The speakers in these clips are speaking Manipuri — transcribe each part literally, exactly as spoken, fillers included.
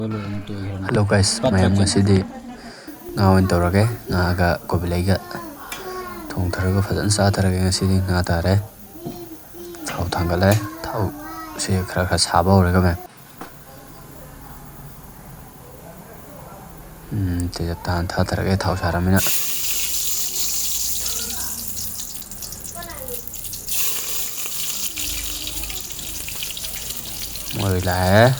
Hello guys, ꯃꯌꯥꯝ, ꯉꯁꯤꯗꯤ ꯉꯥ ꯑꯣꯏꯅ ꯇꯧꯔꯒꯦ꯫ ꯉꯥꯒ ꯀꯣꯕꯤ ꯂꯩꯒ ꯊꯣꯡꯊꯔꯒ ꯐꯖꯅ ꯆꯥꯊꯔꯒꯦ꯫ ꯉꯁꯤꯗꯤ ꯉꯥ ꯇꯥꯔꯦ꯫ ꯊꯥꯎ ꯊꯥꯡꯒꯠꯂꯦ꯫ ꯊꯥꯎꯁꯦ ꯈꯔ ꯈꯔ ꯁꯥꯕ ꯍꯧꯔꯦꯀꯣ ꯃꯌꯥꯝ꯫ ꯎꯝ, ꯇꯦꯖꯄꯇꯥ ꯍꯥꯟꯅ ꯊꯥꯗꯔꯒꯦ, ꯊꯥꯎ ꯁꯥꯔꯃꯤꯅ꯫ ꯃꯔꯣꯏ ꯂꯥꯛꯑꯦ꯫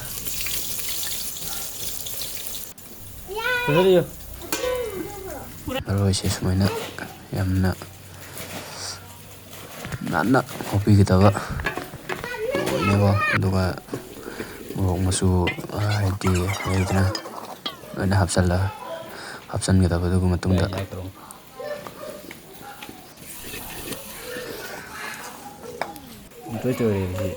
ꯃꯔꯣꯏꯁꯦ ꯁꯨꯃꯥꯏꯅ ꯌꯥꯝꯅ ꯅꯥꯟꯅ ꯉꯧꯕꯤꯒꯗꯕ ꯂꯣꯏꯅꯀꯣ꯫ ꯑꯗꯨꯒ ꯃꯣꯔꯣꯛ ꯃꯆꯨ, ꯍꯥꯏꯗꯤ ꯂꯩꯗꯅ, ꯂꯣꯏꯅ ꯍꯥꯞꯆꯜꯂ-, ꯍꯥꯞꯆꯟꯒꯗꯕ꯫ ꯑꯗꯨꯒꯤ ꯃꯇꯨꯡꯗ ꯄꯨꯡꯇꯣꯏ ꯇꯣꯏꯔꯦꯕ ꯁꯤ꯫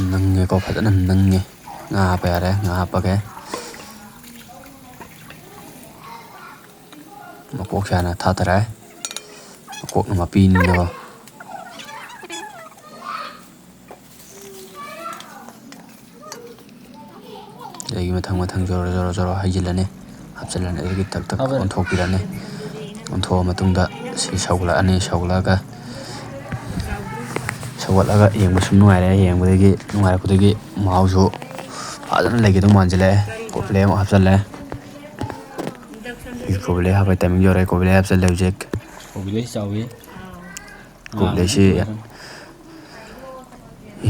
ꯅꯪꯉꯦꯀꯣ, ꯐꯖꯅ ꯅꯪꯉꯦ꯫ ꯉꯥ ꯍꯥꯞꯄ ꯌꯥꯔꯦ, ꯉꯥ ꯍꯥꯞꯄꯒꯦ꯫ ꯃꯀꯣꯛꯁꯦ ꯍꯥꯟꯅ ꯊꯥꯗꯔꯦ꯫ ꯃꯀꯣꯛꯅ ꯃꯄꯤꯅꯤꯅꯀꯣ꯫ ꯑꯗꯒꯤ ꯃꯊꯪ ꯃꯊꯪ ꯖꯣꯔꯣ ꯖꯣꯔꯣ ꯖꯣꯔꯣ ꯍꯩꯖꯤꯜꯂꯅꯤ, ꯍꯥꯞꯆꯤꯜꯂꯅꯤ꯫ ꯑꯗꯒꯤ ꯇꯛ ꯇꯛ ꯍꯥꯞꯄꯦ꯫ ꯑꯣꯟꯊꯣꯛꯄꯤꯔꯅꯤ꯫ ꯑꯣꯟꯊꯣꯛꯑ ꯃꯇꯨꯡꯗ ꯁꯤ ꯁꯧꯒꯠꯂꯛꯑꯅꯤ꯫ ꯁꯧꯒꯠꯂꯛꯑꯒ, ꯁꯧꯒꯠꯂꯒ ꯌꯦꯡꯕ ꯁꯨꯝ ꯅꯨꯡꯉꯥꯏꯔꯦ꯫ ꯌꯦꯡꯕꯗꯒꯤ, ꯅꯨꯡꯉꯥꯏꯔꯛꯄꯗꯒꯤ ꯃꯍꯥꯎꯁꯨ ꯐꯖꯅ ꯂꯩꯒꯗꯧ ꯃꯥꯟꯁꯤꯜꯂꯛꯑꯦ꯫ ꯀꯣꯕꯤ ꯂꯩ ꯑꯃꯨꯛ ꯍꯥꯞꯆꯤꯜꯂꯦ꯫ ꯀꯣꯕꯤ ꯂꯩ ꯍꯥꯞꯄꯒꯤ timing ꯌꯧꯔꯦ꯫ ꯀꯣꯕꯤ ꯂꯩ ꯍꯥꯞꯆꯤꯜꯂꯦ ꯍꯧꯖꯤꯛ꯫ ꯀꯣꯕꯤ ꯂꯩ ꯆꯥꯎꯋꯤ꯫ ꯀꯣꯕꯤ ꯂꯩꯁꯤ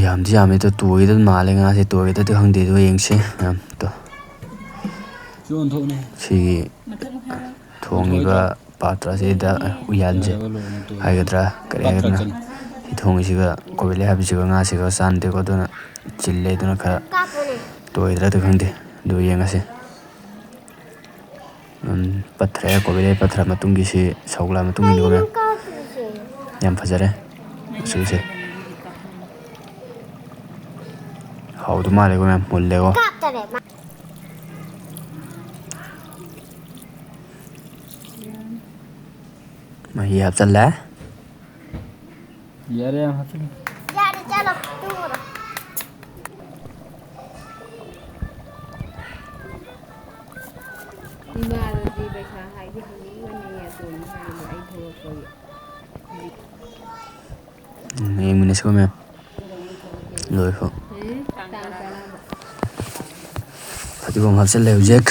ꯌꯥꯝꯗꯤ ꯌꯥꯝꯃꯦ, ꯑꯗꯣ ꯇꯣꯏꯒꯗꯕ ꯃꯥꯜꯂꯦ ꯉꯥꯁꯦ꯫ ꯇꯣꯏꯒꯗ꯭ꯔꯗꯤ ꯈꯪꯗꯦ, ꯑꯗꯣ ꯌꯦꯡꯁꯤ ꯃꯌꯥꯝ꯫ ꯇꯣ꯫ ꯁꯤ ꯑꯣꯟꯊꯣꯛꯅꯦ꯫ ꯁꯤꯒꯤ ꯊꯣꯡꯉꯤꯕ ꯄꯥꯇ꯭ꯔ ꯑꯁꯤꯗ ꯎꯌꯥꯟꯁꯦ ꯍꯥꯏꯒꯗ꯭ꯔꯥ ꯀꯔꯤ ꯍꯥꯏꯒꯗ꯭ꯔꯥ, ꯁꯤ ꯊꯣꯡꯉꯤꯁꯤꯒ ꯀꯣꯕꯤ ꯂꯩ ꯍꯥꯞꯄꯤꯁꯤꯒ ꯉꯥꯁꯤꯒ ꯆꯥꯟꯅꯗꯦꯀꯣ꯫ ꯑꯗꯨꯅ ꯆꯤꯜꯂꯦ꯫ ꯑꯗꯨꯅ ꯈꯔ ꯇꯣꯏꯗ꯭ꯔꯗꯤ ꯈꯪꯗꯦ, ꯑꯗꯨ ꯌꯦꯡꯉꯁꯤ꯫ ꯎꯝ, ꯄꯠꯊꯔꯦ꯫ ꯀꯣꯕꯤ ꯂꯩ ꯄꯠꯊꯔ ꯃꯇꯨꯡꯒꯤ ꯁꯤ ꯁꯧꯒꯠꯂ ꯃꯇꯨꯡꯒꯤꯅꯤꯀꯣ ꯃꯌꯥꯝ꯫ ꯌꯥꯝ ꯐꯖꯔꯦ ꯃꯆꯨꯁꯦ꯫ ꯍꯥꯎꯗꯧ ꯃꯥꯜꯂꯦꯀꯣ ꯃꯌꯥꯝ, ꯃꯨꯜꯂꯦꯀꯣ꯫ ꯃꯍꯤ ꯍꯥꯞꯆꯜꯂꯦ꯫ ꯌꯥꯔꯦ, ꯌꯥꯝ ꯍꯥꯞꯆꯤꯜꯂꯨ꯫ ꯌꯥꯔꯦ, ꯆꯠꯂꯣ, ꯇꯣꯛꯑꯣ꯫ ꯏꯃꯥꯗꯗꯤ ꯄꯩꯁꯥ ꯍꯥꯏꯗꯤ ꯍꯪꯅꯤꯡꯕꯅꯦ, ꯑꯇꯣꯝꯕꯤ ꯍꯥꯏꯗꯤ ꯑꯩ ꯊꯣꯛꯂꯛꯄꯒꯤ꯫ ꯎꯝ, ꯌꯦꯡꯃꯤꯟꯅꯁꯤꯀꯣ ꯃꯌꯥꯝ꯫ ꯂꯣꯏꯐꯥꯎ꯫ ꯇꯥꯡ ꯇꯔꯥꯗ꯫ ꯐꯗꯤꯒꯣꯝ ꯍꯥꯞꯆꯤꯜꯂꯦ ꯍꯧꯖꯤꯛ꯫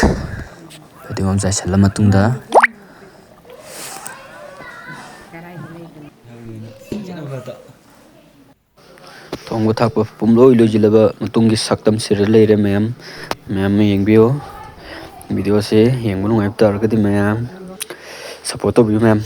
ꯐꯗꯤꯒꯣꯝ ꯆꯥꯏꯁꯤꯜꯂ ꯃꯇꯨꯡꯗ ꯊꯣꯡꯕ ꯊꯥꯛꯄ ꯄꯨꯝꯂꯣꯏ ꯂꯣꯏꯁꯤꯜꯂꯕ ꯃꯇꯨꯡꯒꯤ ꯁꯛꯇꯝꯁꯤꯗ ꯂꯩꯔꯦ ꯃꯌꯥꯝ꯫ ꯃꯌꯥꯝ ꯑꯃ ꯌꯦꯡꯕꯤꯌꯨ꯫ ꯚꯤꯗꯤꯑꯣꯁꯦ ꯌꯦꯡꯕ ꯅꯨꯡꯉꯥꯏꯕ ꯇꯥꯔꯒꯗꯤ ꯃꯌꯥꯝ ꯁꯞꯄꯣꯔꯠ ꯇꯧꯕꯤꯌꯨ ꯃꯌꯥꯝ꯫